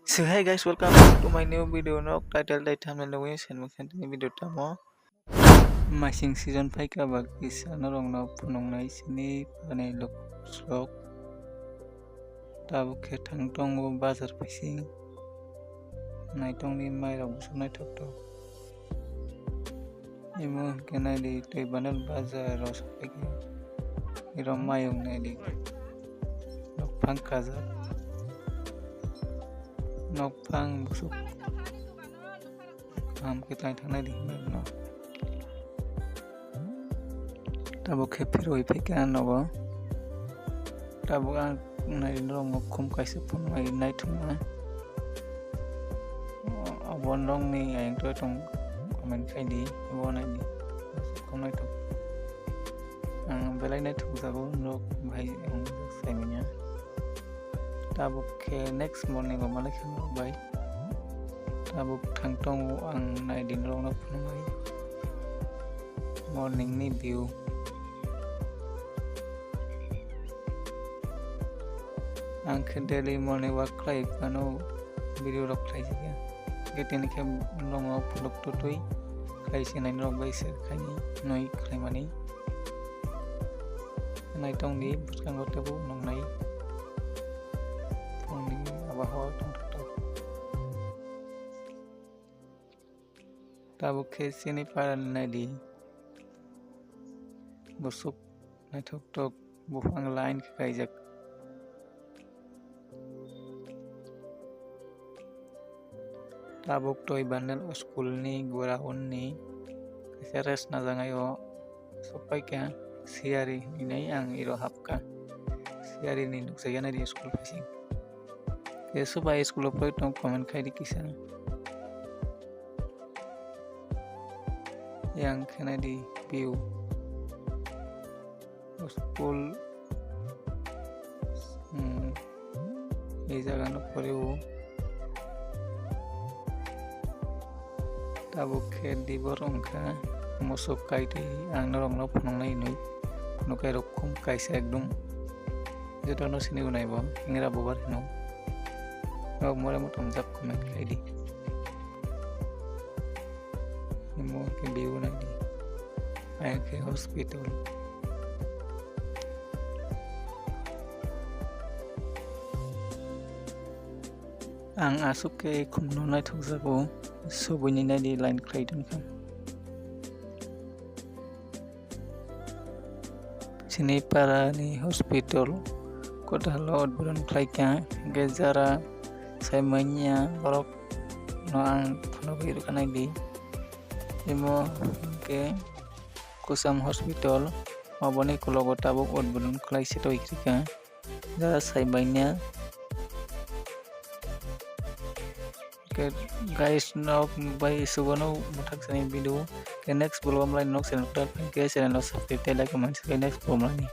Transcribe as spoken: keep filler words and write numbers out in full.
So hey guys, welcome back to my new video. Nok title dai thumbnail nugwi sen muksen tini video tamo. Masing season phaikha ba kisa norokno phunuknai sini phainai lok slok. Tabuk khe thang tongo bazar bising. Naitongni mairok bwswk naithok tok. Imo hwnkhe naidi tei banal bazar o sokphaikhe. Iro mayung naidi. Nokphang kajak. Nokphang bwswk kaham khe tang thangnai di hinwi no. Tabuk khe phirwi phaikha nogo. Tabuk ang nai norokno khum kaisa phunuknai naithokma. Abo norokni ayang tong comment khai di, abo nai di. Khum naithok. Ang belai naithokjago norok bai ang saimanya. Tabuk khe next morning o malai khe norok bai. Tabuk thang tongo ang nai di norokno phunuknai. Morning ni view. Ang khe daily morning walk khlai phano video rok khlai jagya. Khe tini khe norokno phunuk tutui khlai sinai norok bai share khainai noi khlaimani. Naitong di bwskango teibo nuknai. Phone ni abaho tongthok tok. Tabuk khe chini para ni naidi. Bwswk naithok tok buphang line khe kaijak. Tabuk toi bandal o school ni ground ni kaisa rest najaknai o sokpaikha siyari hinwi ang iro hapkha. Siyari ni nukjakya naidi school bising. Khe sobai school o phai tong comment khai di kisa. Yang khe naidi view. School, hmm, ei jaga no poriwo. Tabuk khe dibor wngkha musuk kaitwi ang norokno phunuknai hinwi. Phunuknai rok khum kaisa ekdum jotono sini unai bo hingra bubar hino. Norok more motom jak comment khai di. Imo khe biu nai di. Ayang khe hospital. Ang aswk khe khumno naithokjago, sobuini naidi line khlai tongkha. Chini para ni hospital kwtal o udbodon khlai kha, hwnkhe jara sai manya borok no ang phunugwi rwkha naidi. Imo hwnkhe Kusam hospital, oboni ukologo tabuk udbodon khlai se tongwi kha. Jara sai manya. Khe guys, nok bai subono mwthak sani video. Khe next vlog o malai nok channel tak khe channel no subscribe tei like mansi khe next vlog malai.